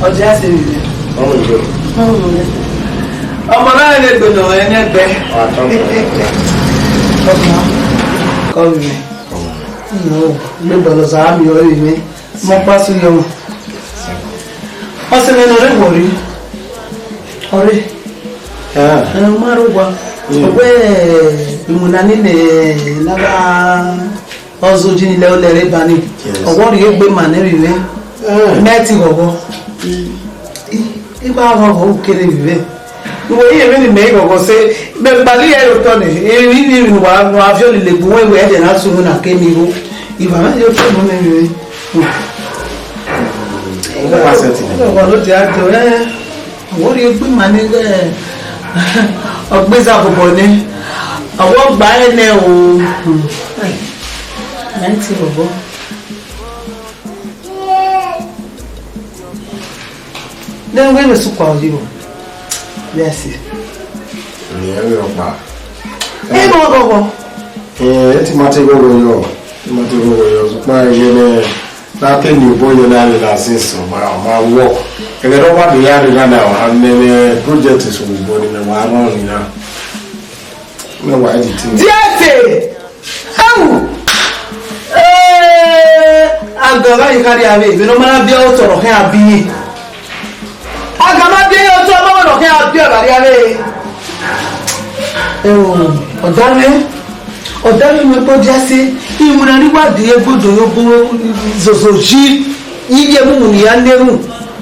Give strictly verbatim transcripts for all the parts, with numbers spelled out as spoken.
Ọ dia sẹ vbe. Ọmọ na ne gbe nọ ẹnẹ bẹ. Ọmọ, kọ vbe. No, me bọlọ za mi ọ vbe. Mọ kpa su yọ. Ọ sẹ ne nọ re wọ re. Ọ re. Ah. Ẹ, ọ ma rre owa. Mm. Ọ wẹ, iwinna ni nẹ, na gha ọzọ ji ni lẹ olẹ rre ba ni. Yes. Ọ wẹ ọ rhie egbe ma nẹ vbe. Eh. Mẹ ti ghọghọ. I, I gha ghọghọ u kere vbe. Uwẹ, iye vbene imẹ i ghọghọ sẹ, mẹ gbalọ irẹn ye otọ nẹ, emwi ni wa, wa viọ lele egbe uwẹ, wẹ ẹdẹ na sunu na ke mi igho. Iva mẹ ye otọ nọ nẹ vbe. Ọmọ wa sẹ ti nẹ. Ọmọ wa lo dia do, eh. Ọ wẹ ọ rhie egbe ma nẹ ighẹ ọ gbe za bọbọ nẹ. Ọ wẹ ọ gba ẹre nẹ o. Ẹ ti bọbọ. Ne wẹ vbe sukwa oyi o. Yes. Ẹ vbe ọkpa. Ẹ bọ bọ bọ. Ẹ ti ma te ghọghọ yọ. Ti ma te ghọghọ yọ. Sukwa ye ne na te ni obo ye na le na since ma ma work. Ẹgẹ ne ọ wa do ya re na na, a mẹ mẹ project is obo ni mẹ wa run ni na. Mẹ wa editing. Diẹte! Au! Ee, agama yi khari ave, vbe ne ọ ma na biẹ otọ nọ khian a biẹ. Agama biẹ ye otọ ọmọ nọ khian a biẹ ọba rhia ave. Eo, ọdavẹ, ọdavẹ mẹ kpo dia sẹ, iwinna ni wa di egbodo ye obo zozo yi, yi ye mu mu ni ya ne ru.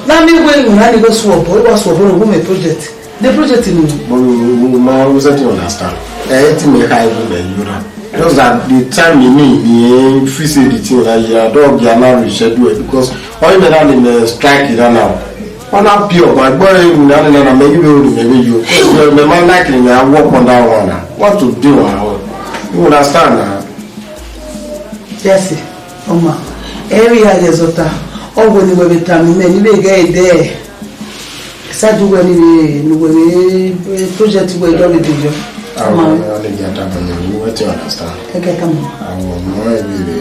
Na mi wẹ iwinna ni wẹ suọ obọ, wa suọ obọ ne ọ wu mẹ project. The project ni. But we, we, we, ma, we set to understand. Eh, ti me ka even be you now. Just that the time you need, the, eh, free say the thing that you are dog, you are not reschedule it because all you need is strike it now. One up pure, but boy, you know, no, no, maybe you will, maybe you. Because me, man like me, I work on that one now. What to do now? You understand now? Jesse, ọma, ẹ i re ya ye zọta, ọ wẹ ne uwẹ vbe tama imẹ ne I vbe ghẹ ẹdẹ. Sadu wẹ ni vbe ne uwẹ vbe project wẹ dọ vbe de yọ. Ọma, I don't get that, but you want to understand. Ẹ kẹ tama. Àwọn ọmọ ẹ bí rẹ.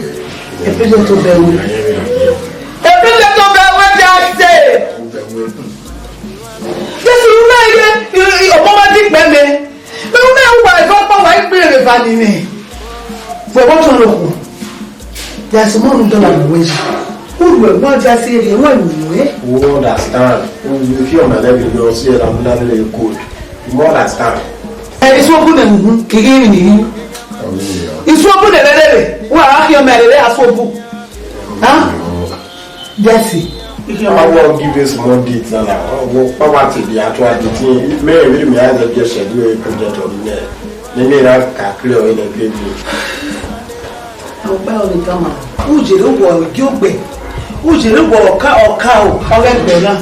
Ẹ project tó bẹ wẹ. Ẹ project tó bẹ wẹ, Jesse. Jesse, you know, ọmọ ma di pẹ mẹ. Mẹ wu mẹ wu wa ẹfe ọkpa wa ikpe rẹ va ni mẹ. Wẹ vbe ọtọn rẹ okhuo. There is one dollar in wage. Who will want to see the one you wear? We understand. We feel my level, you see, I'm not very good. You understand? Eh, it's open and kicking in. It's open and lele. Wa a fi ọmọ rẹ asobu. Huh? Jesse. I wan give you small date now. Now, poverty be actual date. Me, me, me, I just schedule a project of me. Me, me, I can clear in a great way. Mo pẹ́ omi tán ma. Ujere wọ igi ogbe. Ujere wọ ọka, ọka o, ọghẹ gbẹ na.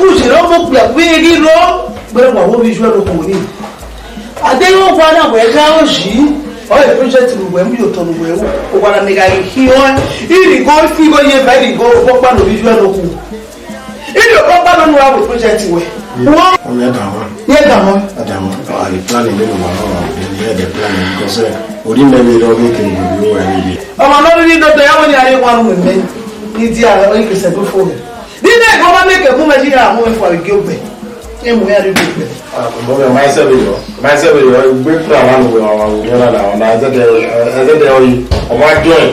Ujere ọmọ gbẹ wí igi ro. Gbẹrẹ wà wọ mi ju ẹrọ kò ní. Ade yo wa na wẹ gha oji. Ọ e project ru wẹ mu yo tọn wẹ ru. O wa na me gha ghi khian. Iri go fi go ye ba iri go bo kpa no bi ju ẹrọ kò. Iri o bo kpa no nu wa wẹ project wẹ. Wo. Ọmọ ẹ dà wọn. Ye dà wọn. Ẹ dà wọn. Ọ, a lè plan ẹ lẹ́nu wa náà, ẹ lè ẹ dẹ̀ plan ẹ because, eh, orí mẹ́rin lọ bí kiri ìlú wa níbi. Ọmọ náà ní dọdọ yàwó ni ayé wa rùn mẹ́mẹ́. Ní di àrẹ, ó yẹ kẹsẹ̀ tó fò rẹ̀. Nínú ẹ̀gbọ́n bá mẹ́kẹ̀ fún Nàìjíríà, àwọn ẹ̀fọ́ àrègé ògbẹ̀. Ẹ mú yàrá ìgbẹ́. Ah, mo mẹ, ma sẹ vbe yọ. Ma sẹ vbe yọ. Egbe kura wa nu wa wa wo yọ na na. Na ẹzẹ dẹ, ẹzẹ dẹ ọyi. Ọmọ ajọ ẹ.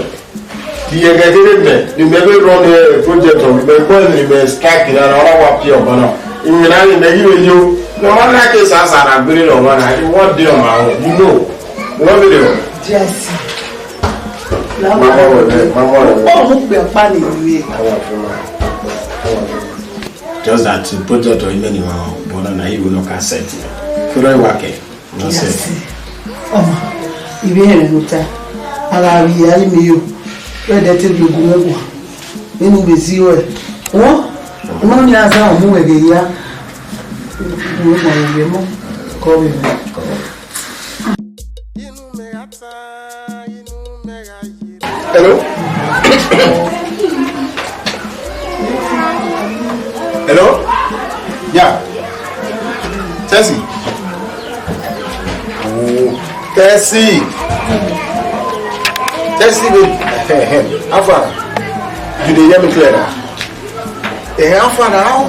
Ti yẹ gẹgẹrẹ mẹ, ni mẹ vbe run the project of, mẹ kpọ ni mẹ strike na, na wa pie ọmọ na. Ìyẹn na ni mẹ yìí yo. No ma na ke sa sa na gbere lọ wa na. What dey on my own? You know. Wọ́n bèrè o. Jesse. Mama wẹrẹ, mama wẹrẹ. Ọ mú pé ọpá ni ìwé. Àwọn àfihàn. Àwọn àfihàn. Just that the project of many one, but na you no can set. Kúrò ìwà kẹ. Yes. Ọmọ, ibe rẹ ló ta. Ara ri ya mi yo. Wẹ dẹ te bi ogun mẹwa. Nínú ibe zi wẹ. Wọ́n, ọmọ ni a za ọmọ wẹ gẹ ya. Mo mọ ìwé mọ. Kọ wẹ mọ. Hello? Hello? Yeah. Tessie. Oh, Tessie. Tessie, babe. How far? You dey hear me clear now? Eh, how far now?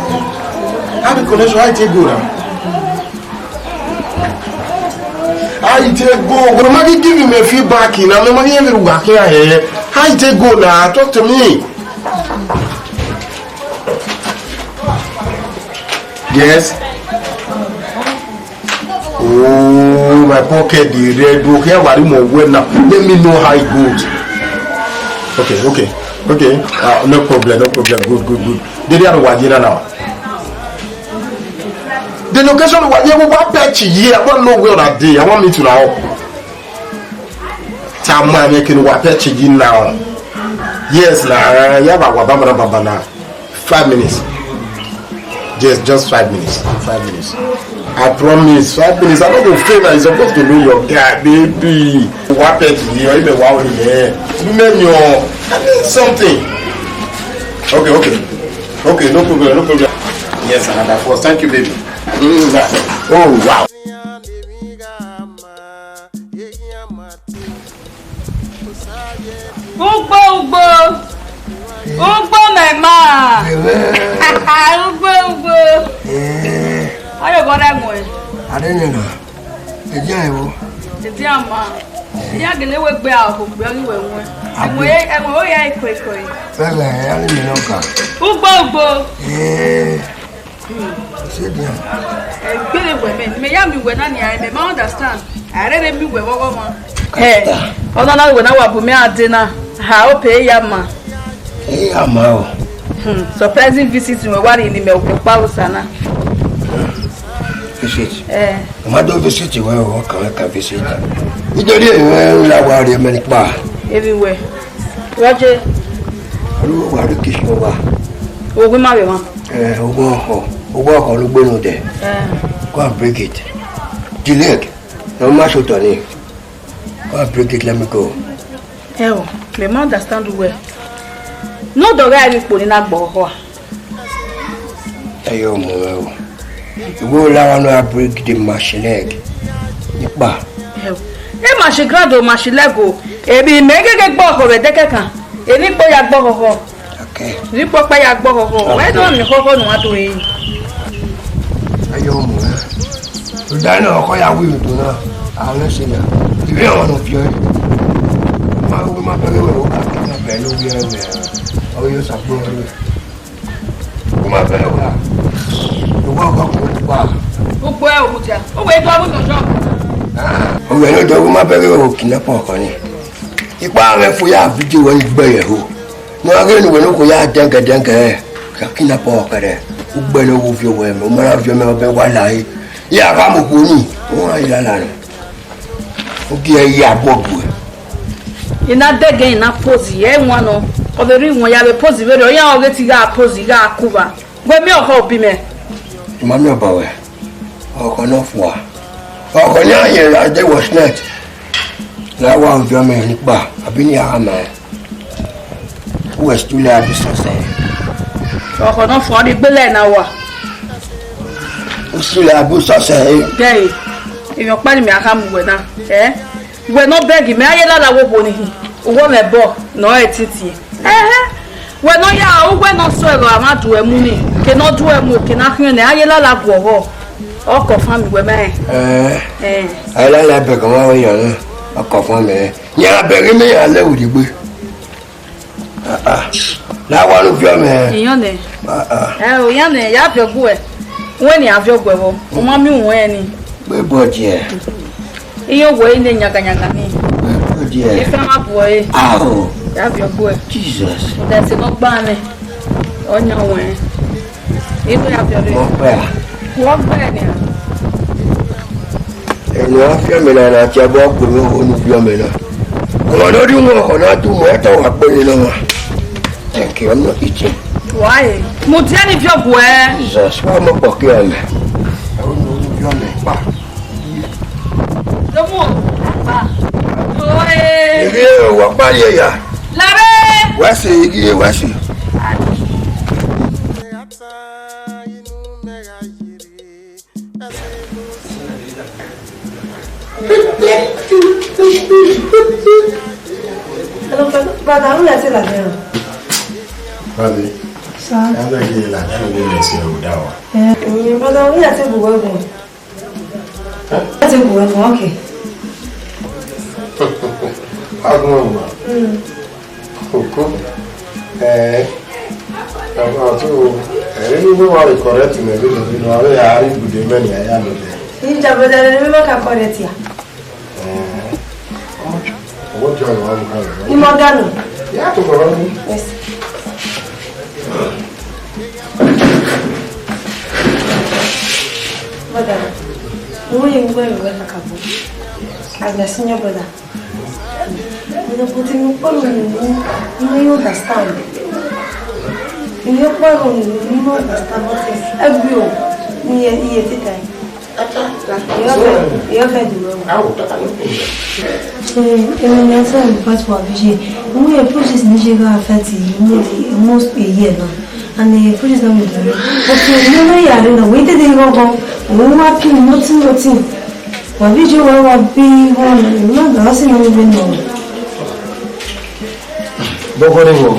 How the connection? How it take go now? How it take go? When ma give me feedback, na me ma give me back here. How it take go now? Talk to me. Yes. Oh, my pocket dey red. Okay, I worry more well now. Let me know how it goes. Okay, okay, okay. Uh, no problem, no problem. Good, good, good. They are what you now. The location where you want patch here. I want to know where I dey. I want me to now. Tell me can what patch you now. Yes, now. Yeah, but what baba now. Five minutes. Just, just five minutes. Five minutes. I promise. Five minutes. I no go fail. You supposed to know your guy, baby. What pet you? You even wow me. Menu. I need something. Okay, okay. Okay, no problem, no problem. Yes, another force. Thank you, baby. Mm, that. Oh, wow. Ugbo, ugbo. Ugbo mẹ ma. Ẹmwẹ. Ugbo, ugbo. Ee. Ọyọ bọ rẹ wọn. Adé nìyẹn na. Ẹjẹ ẹ wo. Ẹjẹ a ma. Ẹjẹ a gele wẹ gbe a ọkọ gbe ọghe wẹ wọn. Àbí? Ẹmwẹ ẹmwẹ ó yá ikọ ikọ yìí. Fẹlẹ ẹ á lè mí náà kà. Ugbo, ugbo. Ee. Sedian. Ẹgbẹre wẹ mẹ, mẹ ya mi wẹ na nia, mẹ ma understand. A rẹrẹ mi wẹ vbọghọ ma. Ẹ, ọna na wẹ na wa bu mẹ a de na. Ha, ope ya ma. Ẹ ya ma o. Hmm, surprising visit wẹ wa rhie ne mẹ okpia osa na. Visit. Ẹ. Ọ ma do visit wẹ o, ọ kan wẹ kan visit. Nítorí èèyàn ńlá wa rhie mẹ nípa. Èmi wẹ. Wọ́n jẹ́. Olúwa wa rhie kisi wa. Ogun ma vbe wan. Eh, ogun ọhọ, ogun ọhọ ló gbóná dẹ. Eh. Go and break it. The leg. No ma so tọ ni. Go and break it, let me go. Ẹ o, mẹ ma understand well. No dọghe ẹre ikpo ni na gbọ ọhọ a. Ẹ yọ mọ ẹ o. Ìwé Ọlọ́run náà break the machine leg. Nípa. Ẹ o. E machine grand o, machine leg o. Èmi mẹ gẹ́gẹ́ gbọ́ ọkọ rẹ̀ dẹ́kẹ́ kan. Èmi kpó ya gbọ́ ọkọ. Okay. Èmi kpó pẹ́ ya gbọ́ ọkọ. Okay. Wẹ́ẹ́ náà mi kọ́kọ́ nù wá tó yìí. Ẹ yọ mọ ẹ. Ọ̀dà náà ọkọ ya wí ìdùnnú náà. Àwọn ẹ̀ṣẹ̀ náà. Ìwé ọ̀rọ̀ fi ọ̀rẹ́. Ma wo ma bẹ̀rẹ̀ wẹ̀ wọ́n kà kí n bẹ̀rẹ̀ lórí ẹ̀rọ. Ọ̀rọ̀ yóò ṣàgbọ́n rẹ̀. Kuma bẹ wa. Ìwọ ọkọ kò pa. Gbogbo ẹ òkúta. Ó wẹ tó abúlé ọjọ́. Ọwẹ ló dọwọ́ má bẹ̀rẹ̀ o kidnapper ọkọ ni. Ipa rẹ fún ya fídíò wẹ gbẹ yẹ o. Mo wá gẹ́nu wẹ̀ ló kò yá dẹ́ngẹ̀dẹ́ngẹ̀ ẹ̀. Kidnapper ọkọ rẹ̀. Ó gbẹ lọ́wọ́ fi ọwọ́ ẹ̀ mọ́. Ó máa fi ọmọ ọbẹ̀ wà láàyè. Yà á bá mọ̀ kó ní. Ó wà yà lánàá. Ogie ya bọbu. Ina dege ina pozi, ẹ wan nọ. Ọ vbe rre iwọn ya vbe pozi vberriọ, ọ ya ọghe te I gha pozi, I gha kuwa. Wẹ miẹn ọkhọ obi mẹ. I ma miẹn ọba wẹ. Ọkhọ ne ọ fua. Ọkhọ ne a yẹn ra de wọ snack. Ne a wa ovbi ọmọ ni kpa, abi ne a gha ma. Uwẹ stule a bu sọsẹ. Ọkhọ ne ọ fua, ọ rhie egbe lẹ na wa. Stule a bu sọsẹ. Dẹe, emwi ọkpa ni mẹ a kha mu wẹ na, ẹ? Wẹ ne ọ bẹghe mẹ, a ye lala wo obo ni hin, uwẹ mwẹ ẹbọ ne ọ rẹn titi. Ẹhẹn, wẹ ne ọ ya, uwẹ ne ọ sẹ ẹghẹ a ma du ẹmu ni, ke ne ọ du ẹmu, ke ne a khian nẹ, a ye lala guọghọ. Ọ confirm wẹ mẹ rẹn. Ẹ, ẹ, a ye lala bẹghe ọmwa vbe yan na, ọ confirm rẹn. Yan bẹghe mẹ yan lẹ vberriegbe. Ah, ah. La wa nu viọ mẹ. Iyan nẹ. Ah, ah. Ẹ o, iyan nẹ, ya viọ gu ẹ. Wẹ ni a viọ gu ẹ vbọ. U ma miẹn uwẹ ni. Gbe bọ diẹ. Iyan wẹ ne yangayangan ni. Gbe bọ diẹ. Ife ma bu ẹ. Ah, o. Ya viọ gu ẹ. Jesus. That's no gba nẹ. Ọyan wẹ. Ife ya viọ re. Mo pẹ a. Wọ gbẹ ni a. Ẹni a fi ọmọ na na ti abọ kpolo onu fi ọmọ na. Ọmọ na di wọn ọkọ na tu mọ ẹtọ wa kpolo na wa. Thank you, I'm not eating. Why? Mo tiẹ ni fi ọgwẹ. Jesus, wa mọ kpọ kí ọmọ. Onu fi ọmọ pa. Ló mú o, pa. Oe. Èmi ò wọ parí ẹ̀yà. Lábẹ́. Wá sí igi, wá sí. Hello, brother, who is it like that? Honey, Ana gela, ana gela si odawa. Eh, brother, we are table well. That's a good one, okay. Agua, ma. Mm. Koko. Eh, agua tu, eh, ni we wa correct me, we do, we do, we are good, man, ya, ya, no. Ni ja, brother, ni ma ka correct ya. Eh, ọmọ, ọmọ jọ, ọmọ, ọmọ. Ni mo danu. Ya, to, baba. Yes. Brother, mo ye ngbe ẹre kakabọ. As my senior brother. Mo ye put in kpọlọ ni, mo ye understand. Mo ye kpọlọ ni, mo ye understand what is every o. Ni ye, ye tita. Ata, ta. Iye ọfẹ, iye ọfẹ di wẹ. Awo, ta, ta, no problem. Eh, eh, na so, but wa bi je. Mo ye process ni je ga affect me almost a year now. And the process now we do. But you know, ya re na, we did the go go. We wa pin nothing, nothing. Wa bi je wa, wa bi wa, no, da si na we no. Bọgọrẹ wọ,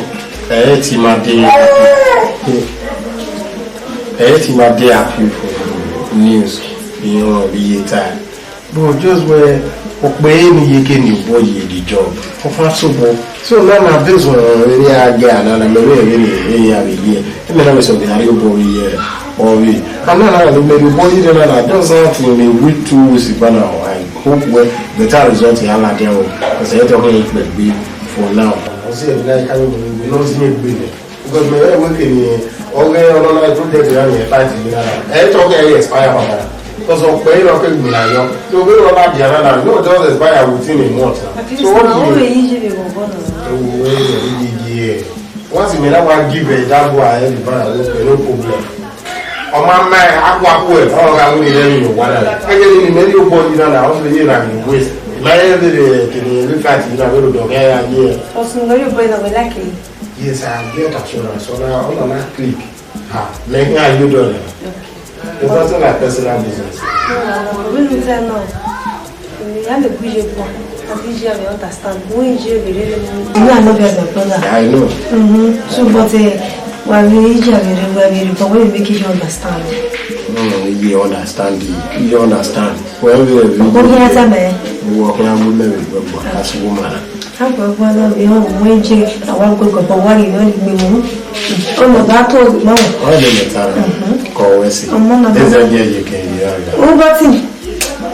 ẹ ti ma de, ẹ ti ma de happy for news, iran bi ye ta. But just where okpe ni ye ke ni boy ye the job. Ọfa so bo. So na na based on area age ana na me we ni e ya be ye. E me na me so the ari obo ye. Or we. Ana na ni me boy ye na na just something in a week, two weeks, but now I hope well better result ya la there o. Because I don't expect be for now. Ọsi ẹbi na ka yo mo ni no si egbe nẹ. Because me we ke ni ọghe ọnọna project ya ni fight ni na. E to ke expire papa. Because okpe ni ke gbe na yo. So we no na dia na na. No just expire within a month. At least So what na do o you? Re yi je be go go na. Ewu, ewu, ewu, ewu, ewu. Once me na wa give that boy every pound, no problem. Ọ ma ma akwa kue, ọ ga win eleven in one. Ẹgẹ ni me ri obọ yi na na, ọ fẹ ye na ni waste. Ma ye vbe vbe kini vbe fight yi na vbe do dọ gẹ ya ye. Ọsun lórí ìbọn ìlànà láìpẹ́. Yes, I get assurance. Ọna, ọna na click. Ha, me can you do that? It's not like personal business. No, no, no, we will tell no. Ya le gbe iye gbọn, abi iye rẹ understand. Wẹ iye rẹ rere mu. Iye anọ bi ọdọ gbọn na. I know. Mhm. So, but, eh, wa bi iye rẹ rere, wa bi rere, but we make you understand. No, no, you understand it. You understand. Well, we, we, Ko hian ta mẹ. We work on our women, we work as woman. Agua, agua, no, we don't want you. I want to go, but what you want, we want. Oh, no, that was no. Ọ dị meta na. Mhm. Ka ọ wẹ si. Ọmọ na Eze baba. Dị ẹyẹ ke ye ya. Ó bá tì.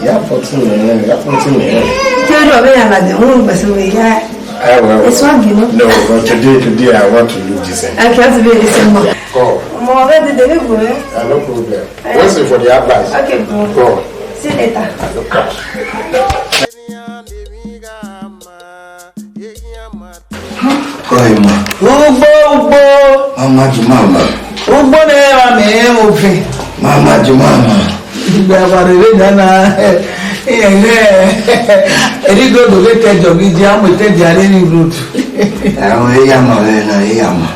Ya fourteen, eh, ya fourteen, eh. Tí ó dọ̀ bẹ́ẹ̀ yàrá dẹ̀, wọ́n ń gbẹ̀sẹ̀ wẹ̀ yá. Eh, well, It's one, you know. No, but today, today I want to look decent. I can't be the same one. Go. Ọmọ ọbẹ̀ ti dèbí kù rẹ̀. Ah, no problem. Eh. Waiting for the advice. Okay, bro. Go. See you later. Look out. Kọ ima. Ugbo, ugbo. Mama ji mama. Ugbo ne wa me ovin. Mama ji mama. Ìgbà wà rere nana. Ìyẹn, ẹ̀rí gbọ́dọ̀ lè tẹjọ gidi, àwọn ìtẹ̀jẹ̀ alẹ́ ní road. Àwọn èèyàn mọ̀ rẹ̀ náà, èèyàn mọ̀.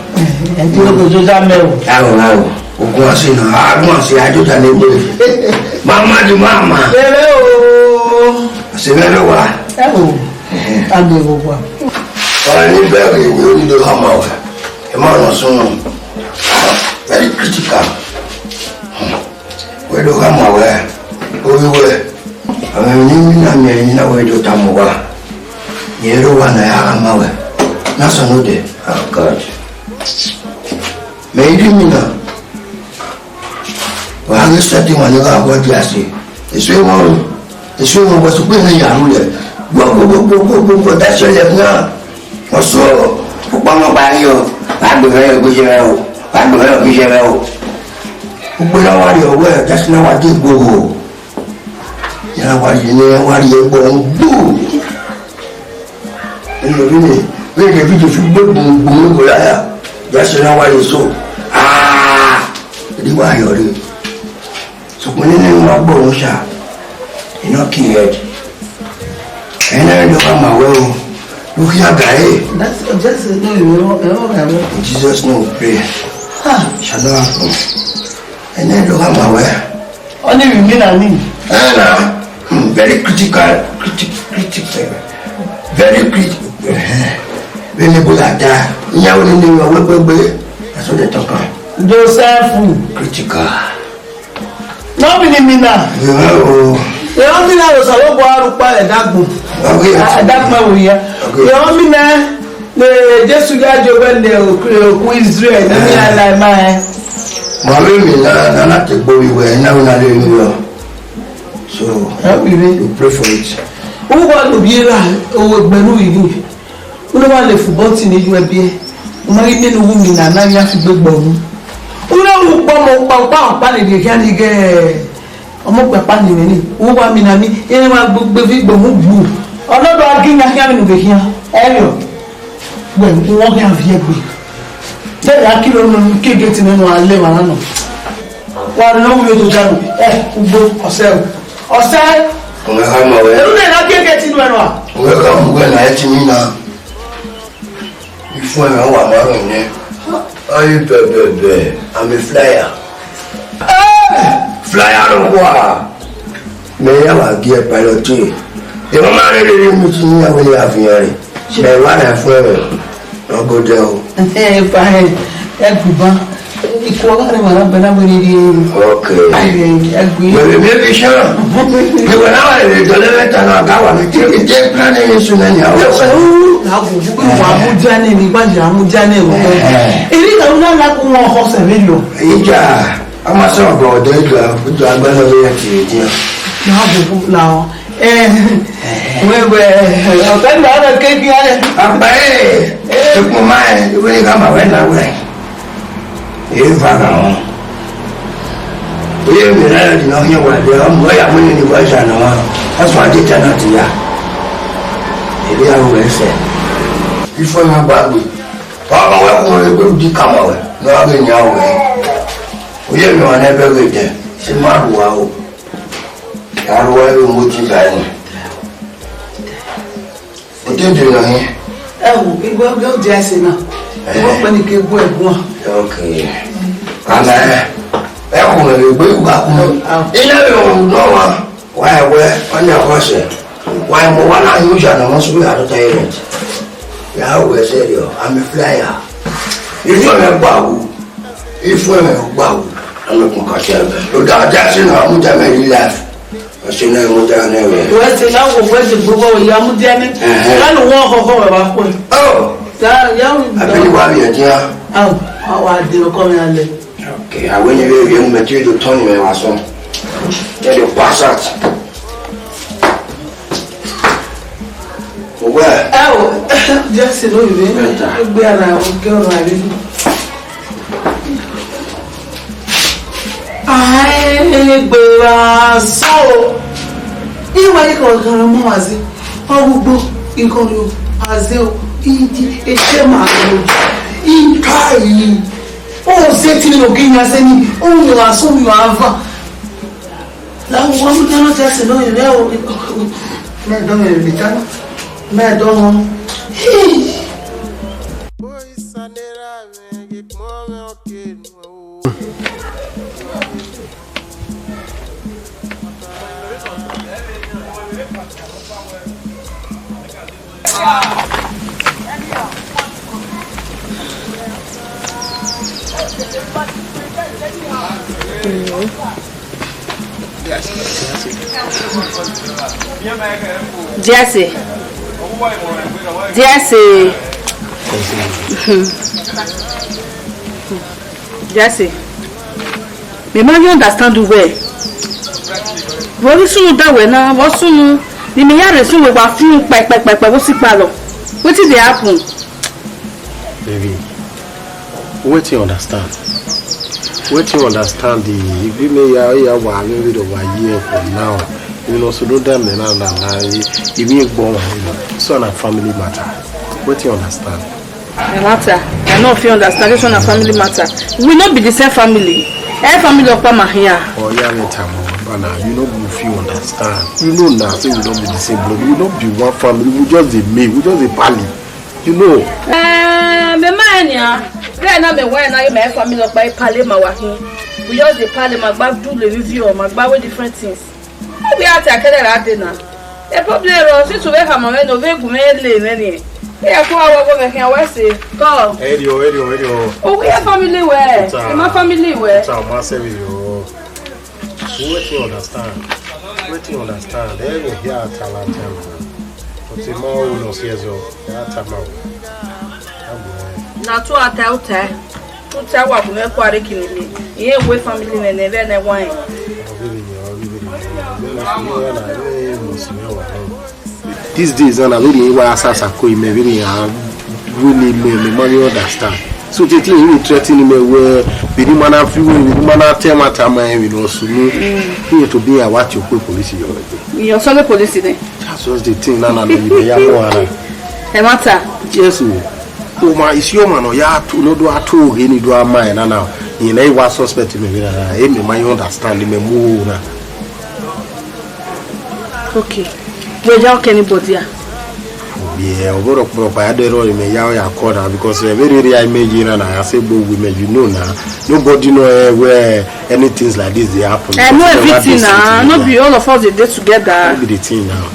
Ẹ̀dí olójó dá mẹ́wò. Àwọn, àwọn. Ogun àṣìnà, àgùn àṣì àjọjà lè gbé. Mama di mama. Bẹ̀rẹ̀ o. Àṣìbẹ̀rẹ̀ wa. Ẹ o. Ẹ̀hẹ̀. Agbe gbogbo. Ọ̀rẹ́ ní bẹ́ẹ̀rẹ̀ ni ó nílò ọmọ rẹ̀. Ẹ má lọ sún un. Very critical. Wẹ́dọ̀ ká mọ̀ wẹ́. Orí wẹ̀. Àwọn ènìyàn mi náà mi ẹ̀yìn náà wẹ́dọ̀ ta mọ̀ wá. Yẹn ló wà náà yàrá máa wẹ̀. Náà sọ lóde. Oh God. Mẹ irí mi náà. Wa ghe sẹtin wan ne gha wẹ dia ẹse. Eso emwa ru, eso emwa wẹ sokpan ne ya ru lẹ. Gbogbogbogbogbogbo dasẹ lẹ na. Ọsọ, ukpọmọ gba rri o, wa gbe mwẹ gbe ye mwẹ o, wa gbe mwẹ gbe ye mwẹ o. Ukpe na wa rrie ọwẹ, dasẹ na wa de gbogbo. Ya na wa rrie ne wa rrie gbogbo. Ẹlòmíì, vbene video fi gbogbo gbogbo ya, ya sẹ na wa ye so. Ah, ẹdẹ wa yọ re. Sokpan nene wa gbọ wọn sha, enough kill head. Ẹna do ka ma wẹ o, do khia ga e. That's just no, you know, you know, you know. In Jesus' name we pray. Ah, shall not happen. Ẹna do ka ma wẹ. Only we mean and mean. Ẹna, hmm, very critical, critic, critic, very critical. Vbene Ebola da, iran wẹ ne ne wẹ gbegbe. So they talk am. Joseph. Critical. No be the mina. Yeah, oh. The only thing I was about to buy a dagbo. Okay. A dagbo we here. Okay. The only thing the Jesus ya jo when the oku Israel, no me I like my. Ma we mi na na na te gbo we we na we na le ni lo. So, how we we? You pray for it. Who want to be a, oh, gbenu we do? Uno wa le football team ni ju ẹbiẹ. U ma ghi nene uwu mi na na ya fi gbe gbọ mu. Uno wu kpọ mo kpa kpa kpa ni de khian ni gẹ. Ọmọ kpẹkpa ni mẹ ni. U wa mi na mi, ene wa gbe gbe fi gbo mu gbu. Ọlọdọ a gi na khian mi nu vbe khian. Ẹyọ. Wẹ, u wọ khian viẹ gbe. Te ya kilo nu ke gate nenu a le wa na nọ. Wa nọ wu yo do jaru. Ẹ, ugbo, ọsẹ o. Ọsẹ. Ọmọ ẹka mọ wẹ. Eru ne na ke gate nu ẹnu a. Ọmọ ẹka mọ wẹ na ẹ ti mi na. Before I want my own, eh? Ayi bẹbẹbẹ, I'm a flyer. Eh! Flyer no wa. Me ya wa gi ẹ pilot. E ma ma re re mi ti ni awele afiyan re. Me wa na fue re. No go there o. Eh, fine. Ẹ gbuba. Ikọ ọgha rẹ wà lábẹ́ lábẹ́ rere. Okay. Aye, ẹ gbe. Wẹrẹ mi bi sọrọ. Ìwé náà wà lè dọ̀lẹ́ mẹ́ta náà, ká wà ní tí tí plan ní sùn náà ní àwọn. Ẹ wò ó, làwọn òbí wà á mú jáde ní ìwádìí, á mú jáde wò ó. Ẹ. Èyí kan náà lákùn wọn ọkọ sẹ̀mí lọ. Ìjà, a máa sọ̀rọ̀ bọ̀ ọ̀dọ́ ìjọ ìjọ agbára lórí ẹ̀ tì í dín. Làwọn òbí làwọn. Ẹ, wẹ, wẹ, ọ̀gbẹ́ni bàbá rẹ̀ kéèkì rẹ̀. Àgbà ẹ̀, ẹ̀kún máa ẹ̀, ìwé ní ká máa wẹ̀ náà wẹ̀. Èyí fa kà wọ́n. Oyè mi náà yóò dìnnà yẹn wà dé, ọmọ ẹ̀yà mú ní ìwà ìjà náà wá. Wọ́n sọ adé tẹ́ náà ti yá. Èyí àwọn ọmọ ẹsẹ̀. Ifo ẹ̀ máa gbàgbé. Ọmọ wẹ́ kún ọ̀rẹ́ pé òdì kà máa wẹ̀. Ní wọ́n á gbé ìyá wẹ̀. Oyè mi wà ní ẹgbẹ́ rẹ̀ jẹ. Ṣé má rù wá o? Arua ẹ mo ti ba ẹnu. O te dèrò yẹn. Ẹ wo, igbó igbó di ẹsẹ náà. Igbó pẹ́ ní kí egbó ẹ̀gbọ́n. Ok. Àmọ́ ẹ kò rẹ̀ lè gbé ìgbà kún. Iná mi ò ń dán wa. Wá ẹ wẹ́, wọ́n ní ọkọ ṣẹ̀. Wá ẹ mọ wá náà yóò ṣàná wọn sórí àdúgbò yẹn. Ìyàwó ẹ sẹ́yọ, àmì flyer. Ìjọ yẹn gbà wò. Ifo ẹ gbà wò. Àmì kò kà ṣe ẹ. Lọ́dọ̀ ajá sínú àmújá mẹ́rin life. Ọsẹ náà mo dára náà wẹ. Wẹ ṣe náà wò wẹ ṣe gbogbo ìyá mú díẹ̀ ní. Ẹhẹn. Lẹ́nu wọn kọ̀ọ̀kan wẹ̀ wá pọ̀. Ọ. Dáa, ìyá mi. Abẹ́ni wàá rí ẹ̀jẹ̀ á. Àwọn àwọn àdé ọkọ mi alẹ́. Ok, àwọn ènìyàn yóò yẹ mú mẹ́tí ètò tán ní ẹ̀wà sọ. Kẹ́lẹ́ pass out. Òwe. Ẹ o, Jesse ló yẹ. Bẹ́ẹ̀ ta. Ó gbé ara wọn kẹ́ ọ̀rọ̀ àríwú. Aegbe vbe asọ. Iwa ikọ ghanre ọmọ wa zẹ. Ọgugbo ikọ rẹ o. Azẹ o. Idi ete ma ro. Ika yi. O se ti lo gi ya se ni. O yo aso yo ava. La wo wa mu dana ti ase no yẹn o. Me do me bi ta. Me do mo. Hey. Jesse. Jesse. Jesse. Me ma ghi understand uwẹ. Vbe ọ ghi sunu da wẹ na, vbe ọ sunu, ne imẹ ya rre sun wẹ wa fian kpẹkpẹkpẹ vbe osikpa lọ. Wetin dey happen? Baby, wetin you understand? Wetin you understand the agreement ya ya wa me with over here for now. You know, so don't damn me na na na. If you go on, so na family matter. Wetin you understand? My matter, I no fit understand. This one na family matter. We no be the same family. Every family of Pama here. Oh yeah, me tamo, but now you know we fit understand. You know now, say we don't be the same blood. We don't be one family. We just a me. We just a pally. You know. Eh, me ma enya. Then na me when na my family of my pally ma wa hin. We just a pally ma gba do the review ma gba with different things. We are to akele ra de na. E problem ro si tu ve ha ma me no ve gu me le me ni. Ẹ kú àwọn ọmọ mẹ khian wẹ se. Kọ. Ẹ rí o, ẹ rí o, ẹ rí o. Owó yẹ family wẹ. Ẹ má family wẹ. Ẹ má sẹ́mi o. Wetin you understand? Wetin you understand? Ẹ yẹ hia talent am. But ẹ ma o nọ si ẹzọ. Ya ta ma o. Na tu ata ota. Ota wa bu mẹ kua re kini mi. Iye we family mẹ ne vẹ ne wa. These days na, na vbene I wa sasa ko imẹ vbene a wele imẹ, mẹ ma vbe understand. So te te I threaten imẹ wẹ, vbene ima na fi wẹ, vbene ima na tẹ ma ta ma emwi ne ọ sunu. Iye to be ya wa tie okpia police yọ ẹgbẹ. Yọ sọlẹ police nẹ. That's just the thing na na ne imẹ ya mu ara. Ẹ ma ta. Yes o. Oma isi ọmwa ne ọ ya tu, ne ọ do a tu oghe ni do a ma ẹre na na. Iye na I wa suspect imẹ vbe na na. Emwi ma I understand imẹ mu o na. Okay. Wẹ ya ọke anybody a? Yeah, ọbọrọ kpọrọ kpa ya dẹrọ imẹ ya ya call na because eh, vbe rere a imẹ ye na na ya se gbo wi mẹ, you know na. Nobody know eh, where anything like this dey happen. I know everything na. No be all of us dey dey together. No be the thing now.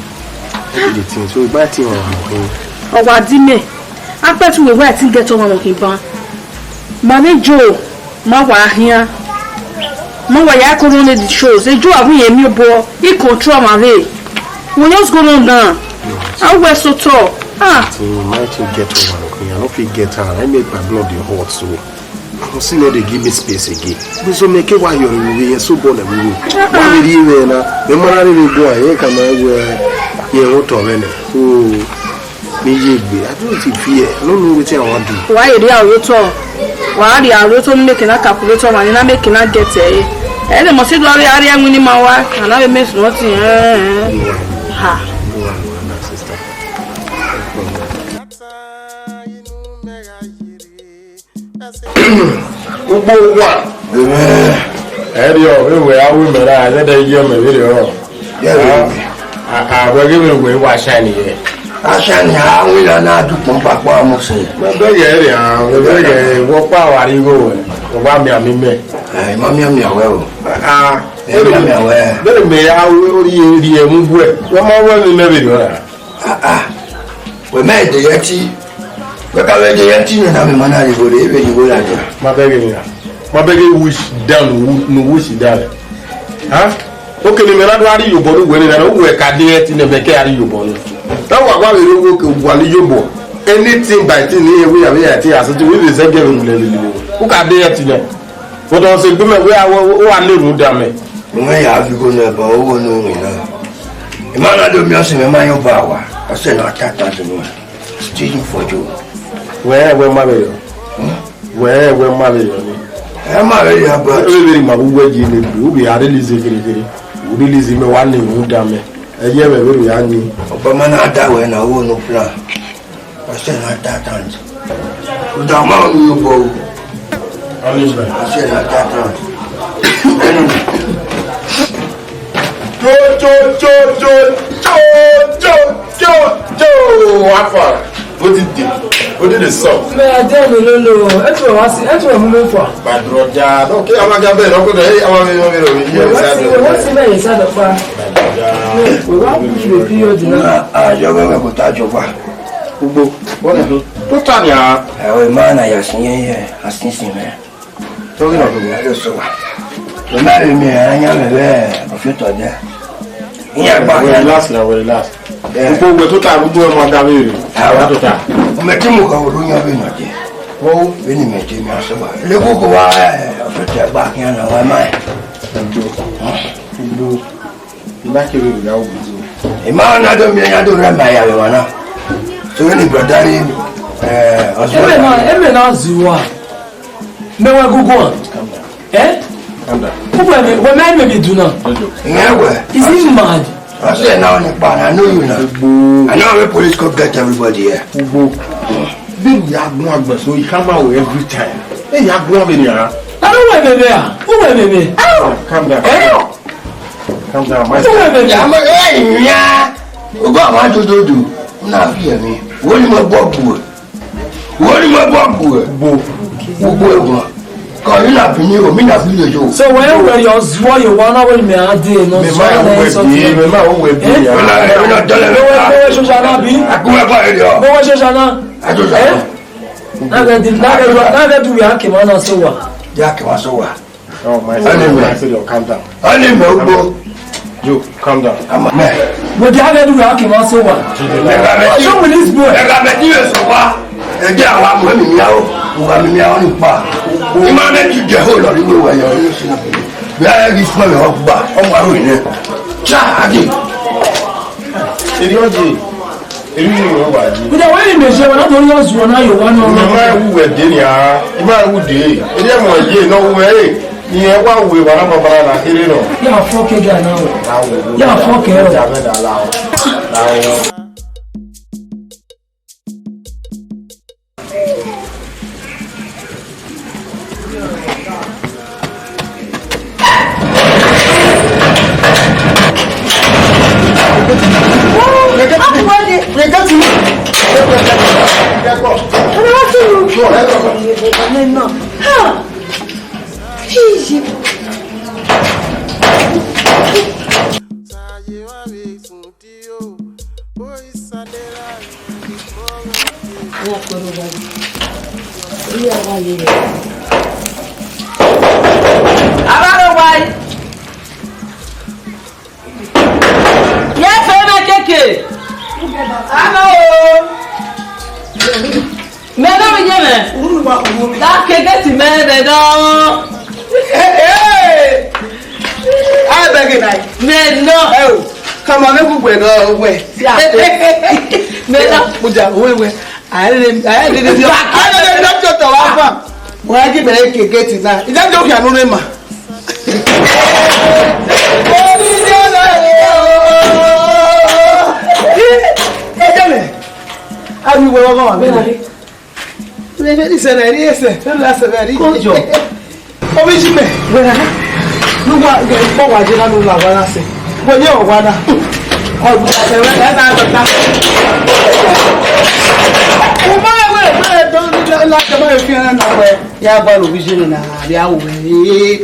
No be the thing. So my thing on. Ọwa di me. Akpẹtu wẹ wẹ I think get ọmọ nọ khin ban. Ma vbe Joe, ma wa khian. Ma wa ya ko run the shows. E Joe avun yẹn miẹn obọ, I control ma vbe. We just go run down. I wear so tall. Ah. Till my thing get over nọ khin, I no fit get am. I make my blood dey hot so. I go see no dey give me space again. But so make wa yọ we here so ball we. Wa we ri we na. Me ma na re go aye ka ma we. Ye wo to we ne. So Me ye egbe, I don't even fear. I don't know wetin I wan do. Wa ye ria aro to. Wa ria aro to make na calculator ma ni na make na get eh. Eh, they must do area area win ma wa. And I make nothing. Eh. No one, Ha. No one, no one, my sister. Ugbo wa. Ẹrriọ, vbe wẹ a ru mẹ ra, ẹdẹdẹ iye mẹ vberriọ. Yẹ vbe wẹ. A, a, wẹ ghe vbe wẹ wa shine yẹ. A shine, a winna na dukpọn kpakpa ọmọ sẹ. Mẹ bẹghe ẹrriọ, mẹ bẹghe, wẹ ọkpa wa rri igho wẹ, wẹ wa miẹn amẹ mẹ. Ẹ, I ma miẹn miẹn wẹ o. A, I ma miẹn miẹn wẹ. Vbene mẹ ya ru orhiọn rhie mu wẹ, wẹ ma wẹ vbe mẹ vberriọ ra? Ah, ah. Wẹ mẹ de yẹ ti. Wẹ ka vbe de yẹ ti nẹ na mẹ ma na rhie igho re, vbe rhie igho ra dia. Ma bẹghe nẹ. Ma bẹghe wish down, nu wish down. Ha? Okene mẹ na do a rhie iyobọ ne uwẹ nena, uwẹ ka de yẹ ti nẹ, mẹ ke a rhie iyobọ nẹ. Na wa wa vbe rre oke uwa ne iyobọ. Anything by thing ne we have here, I think, as it will be, zẹ gẹ vbe lẹ vbe lẹ. U ka de yẹ ti nẹ. But ọ sẹ egbe mẹ wẹ a wa ne rhunmwuda mẹ. Mwẹ ya viọ igho nẹ, but ọ wo ne uwẹ na. I ma na do miẹn ọse mwẹ ma yẹn ba wa. Ọse na ta ta dunu. Still for you. Wẹ, wẹ ma vberriọ. Wẹ, wẹ ma vberriọ ni. Ẹ ma vberriọ, but Ẹ vbe ma bu wẹ yi ne gbe, u vbe a release kere kere. U release mẹ wa ne rhunmwuda mẹ. Ẹ yẹ vbe vbe ya ni. Ọba ma na da wẹ na wo no plan. Ọse na ta ta. U da ma unu yo bo. Ọse na ta ta. Jo, jo, jo, jo, jo, jo, jo, jo. Afa. What did they? What did they solve? Mẹ a jẹ mi lolo. Ẹ tún wá sí, ẹ tún wá mú mi fọ. My brother, no, okay, I'm a guy, no, okay, hey, I'm a guy, no, okay, What's the, what's the name? Is that the far? We want to be period now. Ah, ah, you go, go, go, touch your back. Ugbo, what is it? Don't tell me, ah. Ẹ, o, ma na ya sin yẹn, yẹn, a sin sin mẹ. Tọ́gí náà tó bọ̀. Ẹ lọ sọ wa. Ọmọ rẹ mi, ẹ yàn mí bẹ́ẹ̀, ọ̀fin tọ̀ jẹ́. Ìyẹn àgbà Wẹ̀ kan. Relax na, wẹ̀ relax. Ẹ. Gbogbo wẹ̀ tó ta, gbogbo ẹ̀ máa ga léèrè. Àwọn Wẹ̀ tó ta. Ọmọ tí mo kàn wọ́n ló yan bí nàá jẹ. Wọ́n ó. Bẹ́ẹ̀ ni mẹ̀ jẹ́ mi aṣọ wa. Ilé kókó wa, ẹ, ọ̀fin tẹ̀ gbà kí n nà wá máa ẹ̀. Gbogbo. Gbogbo. Ima na do mi ya do re ma ya we wana. So when the brother in, eh, Eme na, eme na zi wa. Me wa gugu an. Eh? Calm down. Who we me, we me me be do now? Jojo. Yeah, well. Is he mad? I say now on the pan, I know you now. Ugbo. I know how police come get everybody here. Ugbo. Bí ìyá agbọn àgbẹ̀ so ìka máa wò every time. Ẹ ìyá agbọn mi nìyà. I don't want baby. Who we baby? Calm down. Eh? Calm down, my Who we baby? Ya mo, eh, ya. Ogo àwọn ajojojo. Na fi emi. Wo ni mo gbọ́ bu e? Wo ni mo gbọ́ bu e? Bo. Gbogbo ẹ̀gbọ́n. Kọ, mi na bi ni o, mi na bi ni o. So, wẹ wẹ yọ zuọ ye wa na, wẹ mẹ a de no. Mẹ ma zuọ na wẹ so de, mẹ ma wẹ de ya. Wẹ wẹ shoshana bi? Akọwẹ ba ere o. Wẹ wẹ shoshana. Ajoshana. Eh? Na get the, na get the, na get the way I came on so wa. Ya ke wa so wa. Oh, my son, my son, calm down. Ani mẹ ugbo. Joe, calm down. Ama mẹ. Wẹ dia get the way I came on so wa. Ẹ ga mẹ. What's wrong with this boy? Ẹ ga mẹ di eso wa. Ẹ jẹ àwa mọ mi ni awo. Wa mi ni awo ni pa. Ima mẹ ti jẹ ho lọ ni wẹ wa yọ ni sina. Bia ẹ gi fún mi ọgba. Ọmọ aro ni. Cha adi. Eri ọdi. Eri ni wẹ wa yi. Wẹ dia wẹ ni mẹ jẹ wa na to yọ zuọ na ye wa nọ. Ima wu wẹ de ni a. Ima wu de. Eri ẹ mọ ye nọ wẹ. Iyẹn wa wu evba na baba na kere nọ. Ya fọ ke ga na o. Ya fọ ke o. Ja mẹ da la o. La o. Avbe arọghe, ye fe mwẹ keke. Aro. Mẹ nọ vbe ye mwẹ. Da ke gate mẹ, mẹ nọ. Hey, hey. A bẹghe na. Mẹ nọ. Ẹ o, kama vbe gu wẹ nọ wẹ. Mẹ nọ. Mudia, wẹ wẹ. A rere, a rere, a rere doctor wa fa. Wẹ gi bẹrẹ ke gate na. Ida do khia nu ne ma. Ejele. Abi wẹ wa wa. Vbe na re? Vbe, vbe, isẹ na ri esẹ, vbe na sẹ vbe ri. Kojo. Omi ji mẹ, wẹ na. Lu wa, kpọ wa je na lu la wa na sẹ. Wẹ ye ọ wa na. Ọ bu ta sẹ wẹ, ẹ ta ta ta. Uma wẹ, wẹ, do ni la, la, ta ma fi na na wẹ. Ya gba lu bi je na, ya wẹ.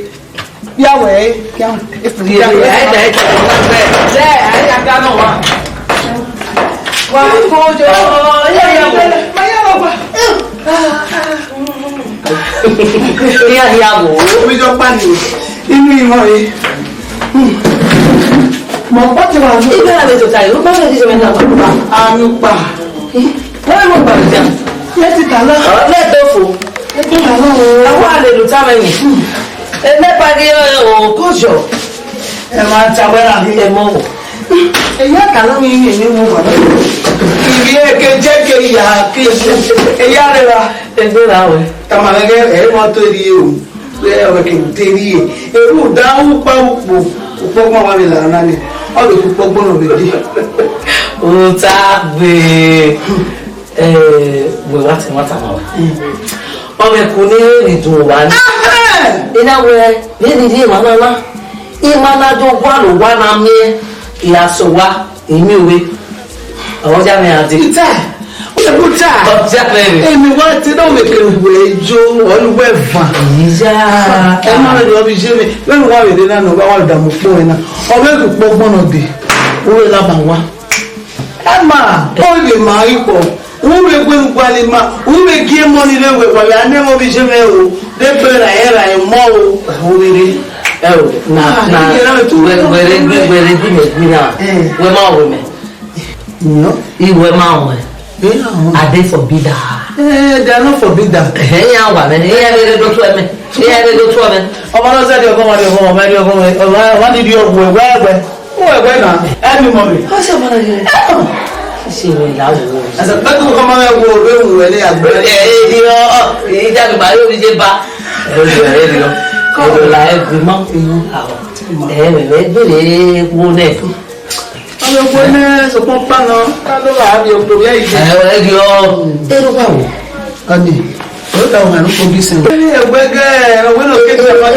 Ya wẹ, ya. Ye, ye, ye, ye, ye, ye, ye, ye, wa ko jo, ye, ye, ye. Ma ya wa gba. Iya, iya, wo. Omi jọ pa ni. Inu imọ ye. Mọ pa ti wa. Ibe a le tota yo, ma le di se me na pa. Ami pa. Wọ́n mọ̀ gbàgbà. Ẹ ti tà lọ. Ọ̀rẹ́ tó fò. Ẹ ti tà lọ o. Àwọn àlè ló tá mẹ́rin. Ẹ mẹ́pa ní òkòjọ́. Ẹ máa ta wẹ́rà mi. Ẹ mọ̀ wọ̀. Èyí àkàlà mi yìí ni mo wà lọ́wọ́. Ìrì èké jẹ́ kí ìyá kí èyí àrẹwà. Ẹgbẹ́ ra wẹ̀. Tàmàlẹ́gẹ́ ẹ̀ mọ́ tó rí o. Wẹ ọmọ ke te ri e. Eru da ukpa ukpo, ukpo ọgbọn wa vbe la na ni. Ọ vbe ukpo ọgbọn nọ vbe de. Ota gbe. Eh, wẹ wa te mata ma wa. Ọ vbe ku ni ni dun wa ni. Ina wẹ, ni ni di ma na na. Ima na do wa lo wa na miẹn. Iya so wa. Emi owe. Ọmọ ya mẹ a dee. Ita, wẹ bu ta. Ọmọ ya mẹ rẹ. Emi wa te na wẹ ke wẹ jo, ọlu wẹ van. Iya. Ẹ ma rẹ ọbi je mi. Wẹ wa rẹ na no, wa wa da mu kpo na. Ọ vbe gu kpo gbọnọ de. Wẹ la ma wa. Ẹ ma, ọ vbe ma ikpọ. Wẹ gbe ru gualọ ma. Wẹ gie mọ ni le wẹ wa ya ne ọbi je mẹ o. De gbe ra era e mọ o. Wẹ rẹ. Ẹ o, na, na, wẹ, wẹ rẹ gbe, wẹ rẹ gbe mẹ gbe na. Wẹ ma wẹ mẹ. Iwẹ ma wẹ. I dey forbid her. Eh, they are not forbid her. Eh, ya wa mẹ, ya rere do tuẹ mẹ. Ya rere do tuẹ mẹ. Ọmọ náà sẹ́ni ọkọ wọn ni ọkọ wọn, ọmọ ẹni ọkọ wọn, ọmọ ẹni ọkọ wọn, wẹ́wẹ́. Wẹ́wẹ́ náà, ẹni mọ̀ mi. Ọ ṣe ọmọ náà yẹn. Ṣe wẹ̀ ìyàwó. Ẹsẹ̀ pẹ́kú kọ́ máa ń wo orí òun rẹ̀ ní àgbẹ̀. Ẹ ẹ ní ọ, ìjà mi màá yóò fi ṣe bá. Ẹ ẹ ní ọ, ọ̀dọ̀ là ẹ gbé mọ́. Ẹ ẹ rẹ̀ gbére wo nẹ̀. Ọmọ ẹgbẹ́ ní sọpọ́n pàná, ká ló wà á bí ọkọ̀ bí ẹ̀yìn. Ẹ ẹ yọ. Ẹ ló wà wò. Ọ̀nì, ó ta ọmọ àrùn kò bí sẹ́yìn. Ẹ ní ẹgbẹ́ gẹ́ ẹ̀rọ wẹ́lò kéde ọmọ